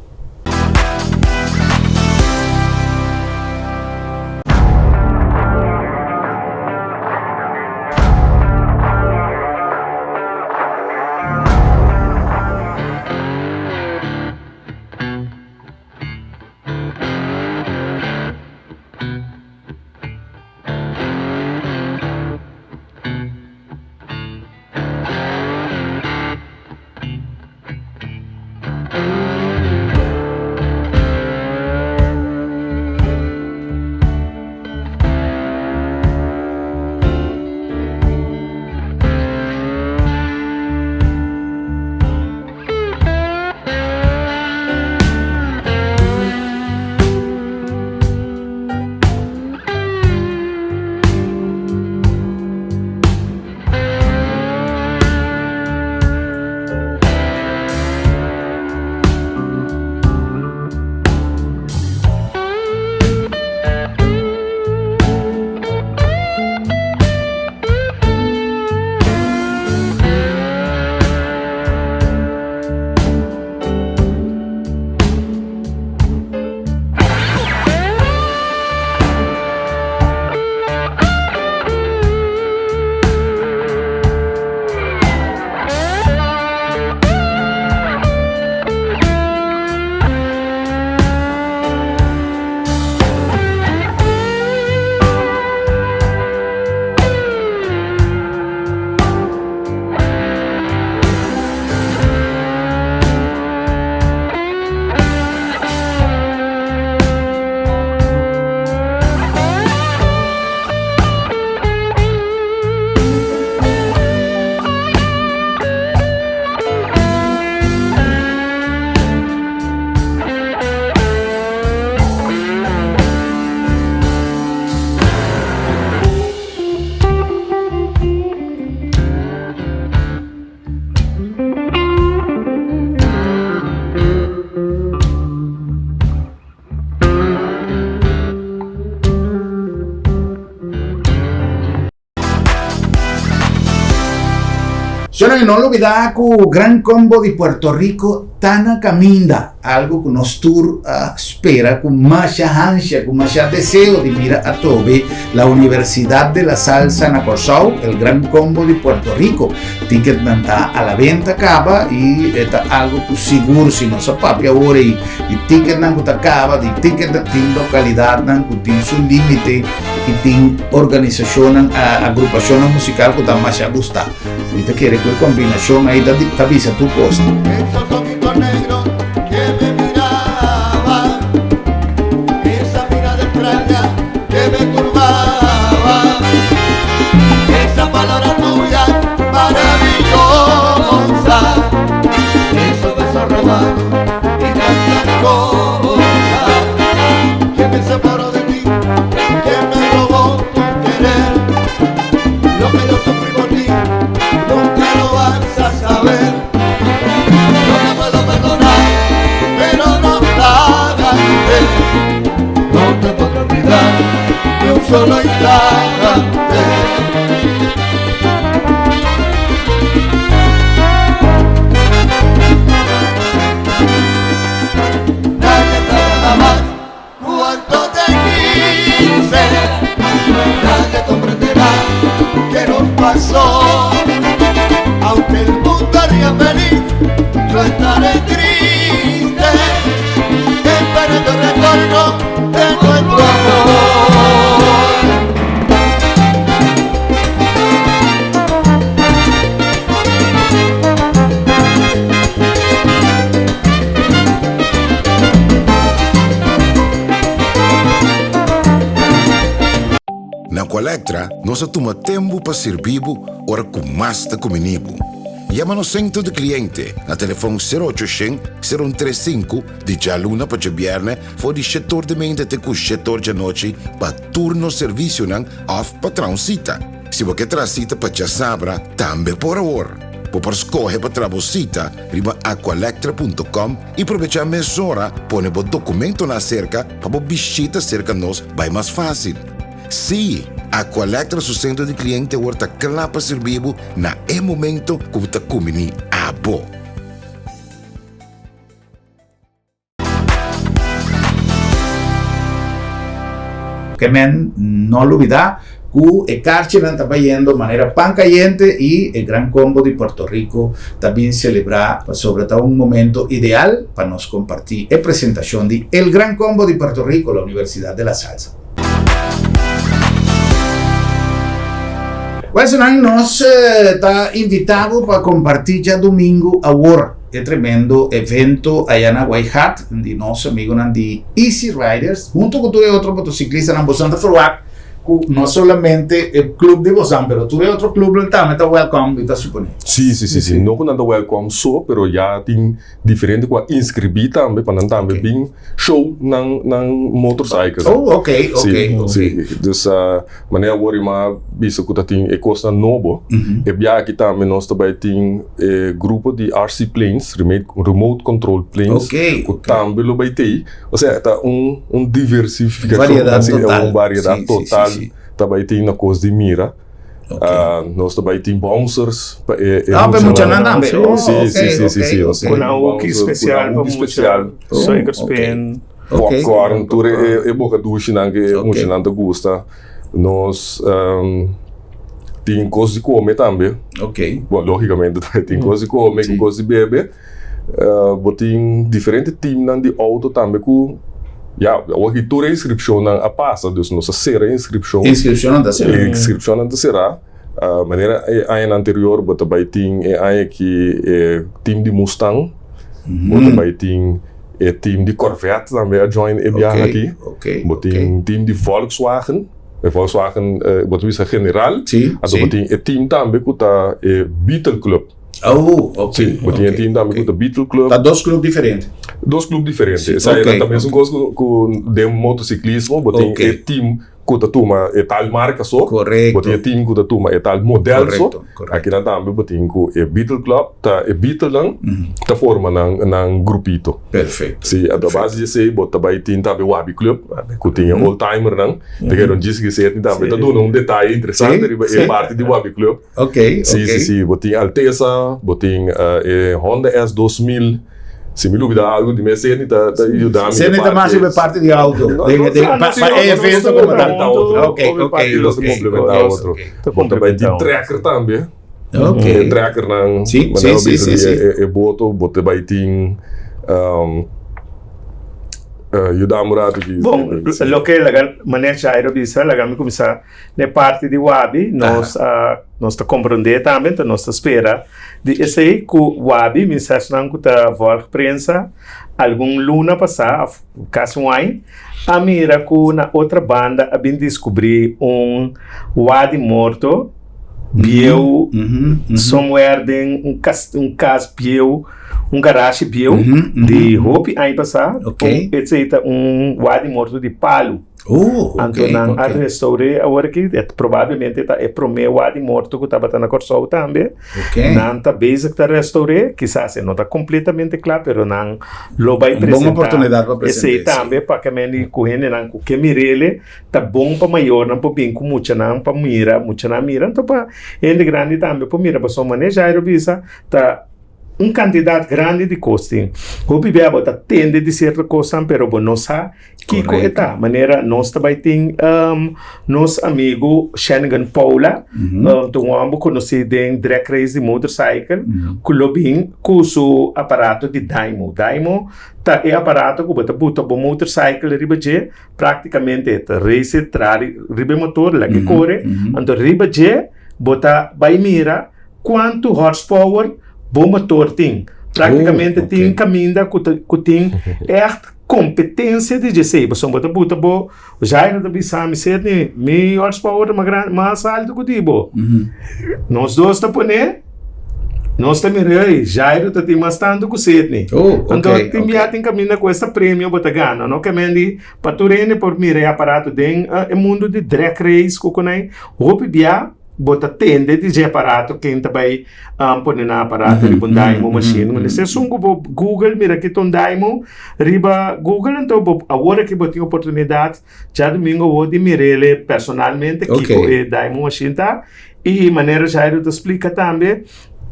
Señora, no lubidá ku Gran Combo di Puerto Rico ta na kaminda, algu ku nos tur a spera ku masha hansha, ku masha deseo di mira atrobe la Universidad de la Salsa na Kòrsou, el Gran Combo di Puerto Rico. Ticketnan ta a la venta kaba i e ta algu ku sigur si nos a papia awor ei di ticketnan ku ta kaba, di ticketnan tin lokalidatnan ku tin su límite i tin organisashonnan, agrupashonnan musikal ku ta masha gustá. Mi ta kere ku e kombinashon ei ta ta bisa tur kos. Esos ojitos negros que me miraban, esa mirada extraña que me turbaba, esa palabra tuya maravillosa, esos besos robados y tantas cosas que me separó de ti, que me robó tu querer. Lo que yo sufrí por ti, nunca lo vas a saber. No te puedo perdonar, pero no te No te puedo olvidar ni un solo instante. Nadie sabe jamás cuánto te quise. Nadie comprenderá qué nos pasó. Aunque el mundo ría feliz, yo estaré triste, esperando el retorno de nuestro amor. Na Aqualectra nos a tuma tempu pa sirbi bo ora ku mas ta kumini bo. Yama nos sentro di kliente na telefòn sero ocho shen, sero un tres sinku di djaluna pa djabièrnè for di shetor di meinta te ku shetor djanochi pa tur nos servisionan òf pa traha un sita. Si bo ke traha sita pa djasabra tambe por awor. Bo por skohe pa traha bo sita riba aqualectra punto com i probechá mesora pone bo dokumentonan aserka pa bo bishita serka nos bai mas fásil. Sí, Aqualectra su sentro di kliente awor ta kla pa sirbi bo na e momento ku bo ta kumbiní abo. Ke men no lubidá ku e karchinan ta bayendo manera pan kayente i e Gran Combo di Puerto Rico ta bin selebrá pasobra ta un momento ideal pa nos kompartí e presentashon di El Gran Combo di Puerto Rico, la Universidad de la Salsa. Wèlsenan, nos ta invitá bo pa kompartí djadumingu awor e tremendo evento aya na Waaigat di nos amigunan di Easy Riders huntu ku tur e otro motociclistanan. Boso ta ferwagt ku no solamente e club di bosan pero tur e otro clubnan tambe ta welcome, mi ta suponé. Sí, sí, sí, sí. No ku nan ta welcome so, pero ya tin diferente ku a inskribí tambe pa nan tambe bin show nan nan motorcycle. Oh, ok, ok, Sí, ok. sí. Dus manera awor i m'a bisa ku ta tin e kosnan nobo, e biaha aki tambe nos ta bai tin e grupo di RC planes, remote control planes, Ok, ku ok. tambe lo bai tei. Osea ta un un diversifikashon, Variedad así, total. un variedad Sí, sí, sí, total sí. ta bai tin na kos di mira. Ok. Nos ta bai tin bouncers pa e e Ah, pa e muchanan tambe. Sí, Oh, Sí, ok, sí, sí, sí, ok, sí. Nos ok. tin Ku nan hoki bouncers, ku nan spesial pa hoki mucha, spesial. Oh, suikerspin. ok. Popcorn, tur e e bokadushinan ku e Ok. muchanan ta gusta. Nos tin kos di kome tambe. Ok. Bon, lógikamente tin kos di kome ku kos di bebe. Bo tin diferente teamnan di outo tambe ku ya awor ki tur e inskripshonnan a pasa, dus nos a sera e inskripshon. Inskripshonnan ta sera. E inskripshonnan ta sera. Manera e añanan anterior bo ta bai tin e aña ki e team di Mustang, bo ta bai tin e team di Corvette tambe a join e biaha aki. Bo tin team di Volkswagen, e Volkswagen bo ta bisa general, anto bo tin e team tambe ku ta e Beetle Club. Oh, ok. Sí, bo tin e team tambe ku ta Beetle Club. Ta dos club diferente. Dos club diferente. Sí, Esei ok, ta mesun ok. kos ku den motosiklismo, bo tin Ok. e team. ku ta tuma e tal marka so. Korekto. Bo tin e team ku ta tuma e tal model so. Korekto, korekto. Akinan tambe bo tin ku e Beetle Club ta e Beetlenan ta forma nan nan grupito. Perfecto. Si, a base di esei bo ta bai tin tambe Wabi Club ku tin e old timernan. Te kere un djis gese tin tambe ta duna un detaye interesante riba e parti di Wabi Club. Ok, Si, si, si. Bo tin Alteza, bo tin e Honda S 2000. Si mi lubida algu di mi esei ta ta yuda mi. Esei ta mas riba e parti di auto. Pa e evento como tal. Ok, ok. Nos ta complementa otro. Bo ta bai tin trekker tambe. Ok. E trekkernan. Si, si, si, si, si. E boto, bo ta bai tin yuda mi un rato aki. Bon, loke laga Meneer Jairo bisa, laga mi kuminsá n'e parti di Wabi. Nos a nos ta komprondé tambe, enton nos ta spera di esei ku Wabi, mi sesnan ku ta vòlg prensa, algun luna pasá òf kasi un aña, a mira ku na otra banda a bin diskubrí un wadi morto bieu somewhere den un kas un kas bieu, un garashi bieu di hopi aña pasá. Esei ta un wadi morto di palu. Anto nan a restaur'é awor aki, probablemente ta e promé wadi morto ku tabata na Kòrsou tambe. Nan ta bezig ta restaur'é, kisas e no ta kompletamente kla, pero nan lo bai presentá esei tambe pa ke men di ku hendenan ku ke mir'é ta bon pa mayornan por bin ku muchanan pa mira, muchanan mira, anto pa hende grandi tambe por mira, pasobra manera Jairo bisa ta un kantidat grandi di kos tin. Hopi bia bo ta tende di sierto kosnan pero bo no sa kiko e ta. Manera nos ta bai tin nos amigu Shanigan Paula, ta un hòmber konosí den drag race di motorcycle, ku lo bin ku su aparato di dymo. Dymo ta e aparato ku bo ta buta bo motorcycle riba dje, Práktikamente ta race tra riba e motor, laga e kore, anto riba dje bo ta bai mira kuantu horsepower bo motor tin. Práktikamente tin kaminda ku ta ku tin ègt kompetensia di dje esei, pasobra bo ta buta bo, Jairo ta bisa mi Sidney, mi horsepower ta mas grandi mas altu ku di bo. Nos dos ta pone, nos ta mira, ey, Jairo ta tin mas tantu ku Sidney. Oh, ok, Anto, tin ok. bia tin kaminda ku esta premio bo ta gana, no? Ke men di, pa tur hende por mira e aparato den e mundu di drag race ku konai, hopi bia bo ta tende di dje aparato ken ta bai pone nan aparato riba un dymo machine. Mester esun ku bo google mira ki ta un dymo riba google, anto bo awor aki bo tin oportunidat Djadumingo awor di mir'el personalmente kiko e Diamond Machine ta i manera Jairo ta splika tambe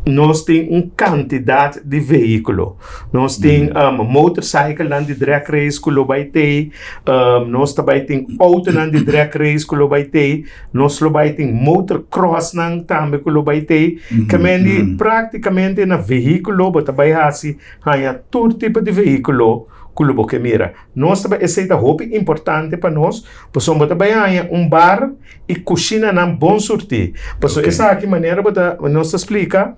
nos tin un kantidat di vehíkulo. Nos tin motorcyclenan di drag race ku lo bai tei, nos ta bai tin outonan di drag race ku lo bai tei, nos lo bai tin motorcrossnan tambe ku lo bai tei. Kamendi praktikamente na vehíkulo bo ta bai hasi haña tur tipo di vehíkulo ku lo bo ke mira. Nos ta bai, esei ta hopi importante pa nos, pasobra bo ta bai haña un bar i kushinanan bon surtí. Pasobra esaki manera bo ta, nos ta splika,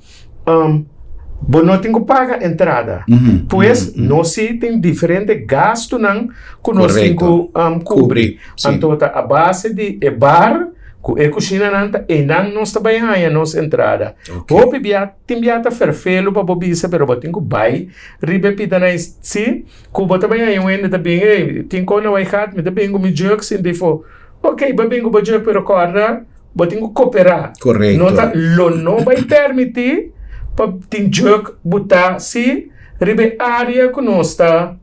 bo no tin ku paga entrada. Pues nos sí tin diferente gastunan ku nos tin ku kubri. Anto ta a base di e bar ku e kushinanan ta einan nos ta bai haña nos entrada. Hopi bia tin bia ta ferfelu pa bo bisa pero bo tin ku bai riba e pida nan sí. Ku bo ta bai haña un hende ta bin, ey, tin kon na Waaigat, mi ta bin ku mi jug sinti fo. Ok, bo bin ku bo jug, pero kòrda, bo tin ku koperá. Korekto. No ta, lo no bai pèrmití pa tin jug butá si riba e área ku nos ta.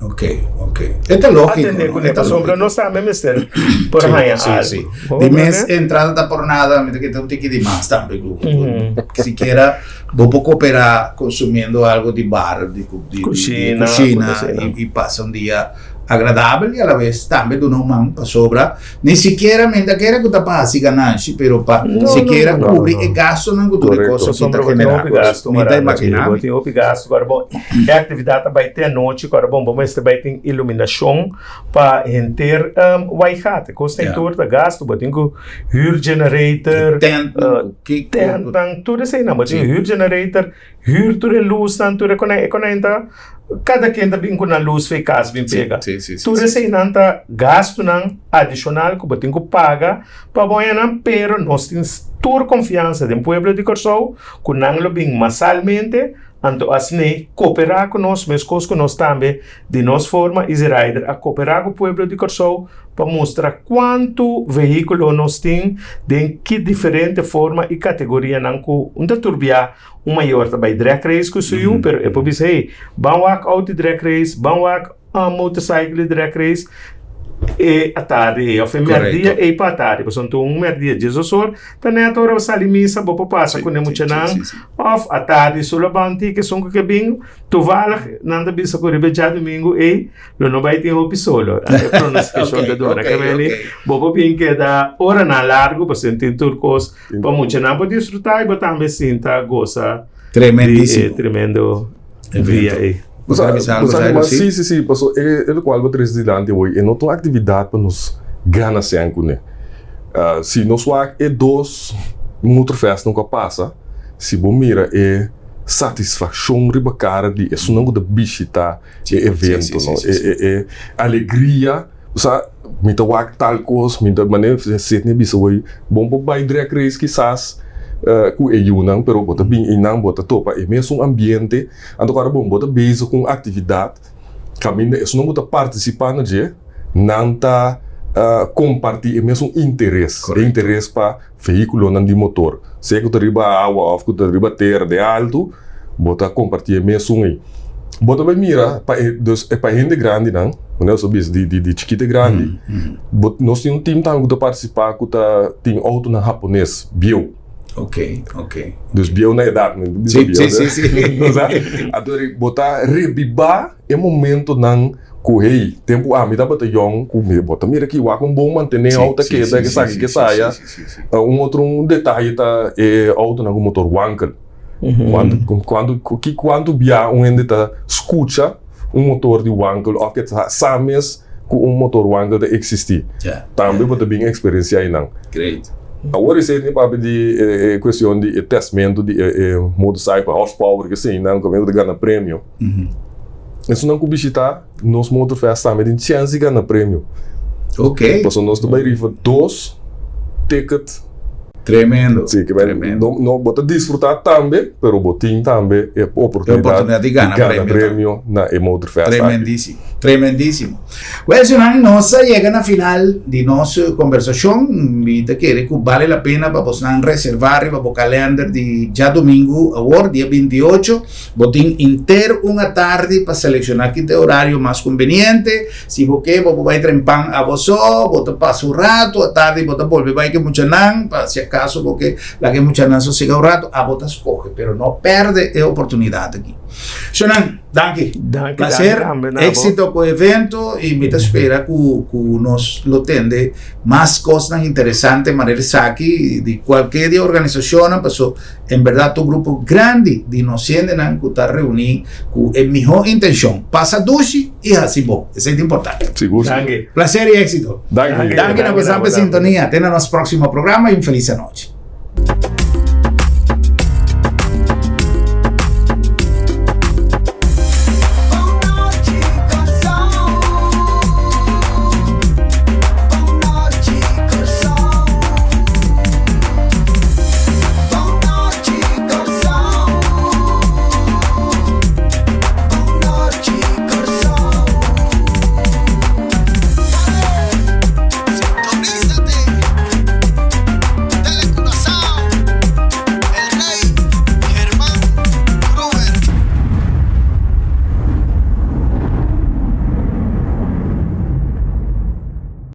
Ok, ok. E ta lógiko, Atendé no? kuné, E ta pasobra lógiko. nos tambe mester por Sí, haña sí, algu. sí. Bo Di comprende? mes entrada ta por nada, mi ta keda un tiki di mas tambe ku ku sikiera Bo por cooperá consumiendo algo di bar, di Cushina, cushina cushina. y pasa un dia agradabel y a la vez tambe duna un man pasobra ni sikiera mi ta kere cu ta pa haci gananshi pero pa No, sikiera no, no, cubri no. e gastonan cu tur e Correcto. cosa ki ta Pasobra bo tin genera. hopi gasto, Mi ta Maranda, imagina bo mi. tin hopi gasto. Ora bo e actividad ta bay te anochi, ora bon bo mester bay tin iluminacion pa henter Waaigat. E cos ta tur ta gasto, bo tin cu huur generator, tentnan, tur eseinan. Bo tin huur generator, huur tur e lusnan, tur e konai, e konai ta kada ken ta bin ku nan lus for e kas bin pega. Tur eseinan ta gastunan adishonal ku bo tin ku paga pa bo haña nan, pero nos tin tur konfiansa den pueblo di Kòrsou ku nan lo bin masalmente. Anto asina koperá ku nos meskos ku nos tambe di nos forma Easy Rider a koperá ku pueblo di Kòrsou pa mustra kuantu vehíkulo nos tin den ki diferente forma i kategorianan ku un ta turbiá un mayor ta bai drag race ku su yu pero e por bisa hey ban wak outo di drag race ban wak motorcycle di drag race e atardi ei of e merdia ei pa atardi pasobra anto un merdia djes or ta net ora bo sali misa bo por pasa ku ne muchanan of atardi solo ban tiki esun ku ke bin toevallig nan ta bisa ku riba e djadumingu ei lo no bai tin hopi solo e pronosticacion ta duna ke meni bo por bin keda oranan largu pasobra tin tur kos pa muchanan por disfruta y bo tambe sinta gosa di e tremendo dia ei. Bo sa ki mas? Si, si, si, paso e lokual bo trese dilanti awor e no ta un aktividat pa nos gana sèn kuné. Si nos wak e dos motorfestnan ku a pasa, si bo mira e satisfakshon riba kara di esunnan ku ta bishita e evento, no, e alegria, bo sa, mi ta wak tal kos, mi ta manera Sidney a bisa awor, bo por bai drag race kisas ku e yunan, pero bo ta bin einan bo ta topa e mesun ambiente. Anto ora bon bo ta bezig ku un aktividat kaminda esunnan ku ta partisipá na dje, nan ta kompartí e mesun interes, e interes pa vehíkulonan di motor, sea ku ta riba awa òf ku ta riba tera den altu, bo ta kompartí e mesun ei. Bo ta bai mira pa e dus pa e hende grandinan, manera nos a bisa di di chikito e grandi, bo nos tin un tim tambe ku ta partisipá ku ta tin outonan hapones bieu. Ok, ok. Dus bieu na edad, mi bisa Sí, bieu. sí, sí, sí. O sea, anto bo ta rebibá e momentonan ku hey, tempu ami tabata yòn ku mi bo ta mira ki wak un bon mantené Sí, outo sí, keda, sí, ke sí, saki sí, ke sí, saya. sí, sí, sí. Un otro un detaye ta e outonan ku motor wankel. Kuantu kuantu ki kuantu bia un hende ta skucha un motor di wankel òf ke ta sa mes ku un motor wankel ta eksistí. Tambe bo ta bin eksperensiá einan. Great. Awor esei tin papia di e kuestion di e testmentu di e motorcycle, horsepower ke eseinan ku ta gana premio. Esunnan ku bishitá nos motorfest tambe tin chèns di gana premio. Ok. Pasobra nos ta bai rifa dos ticket. Tremendo. Sí, ke bai no no bo ta disfrutá tambe, pero bo tin tambe e oportunidat oportunidat di gana premio premio na e motorfest aki. Tremendísimo, tremendísimo. Well, señornan, nos a yega na final di nos kombersashon. Mi ta kere ku bale la pena pa bosnan reservá riba bo kalender di djadumingu awor, dia 28. Bo tin inter un atardi pa selekshoná ki ta e orario mas kumbeniente. Si bo ke, bo por bai trempan abo so, bo ta pasa un ratu, atardi bo ta bolbe bai ku e muchanan, pa si akaso bo ke laga e muchanan sosega un ratu, abo ta skohe, pero no pèrdè e oportunidat aki. Shonan, danki. Danki, Plaser, danki tambe na bo. éksito ku e evento i mi ta spera ku ku nos lo tende mas kosnan interesante manera esaki di kualke di e organisashonnan, paso En berdad ta un grupo grandi di nos hendenan cu ta reuni cu e miho intencion, pasa dushi y haci bon. Esey ta importante. Sigur. Danki. Placer y exito. Danki. Danki na boso pa sintonia. Te na nos proximo programa y un feliz anochi.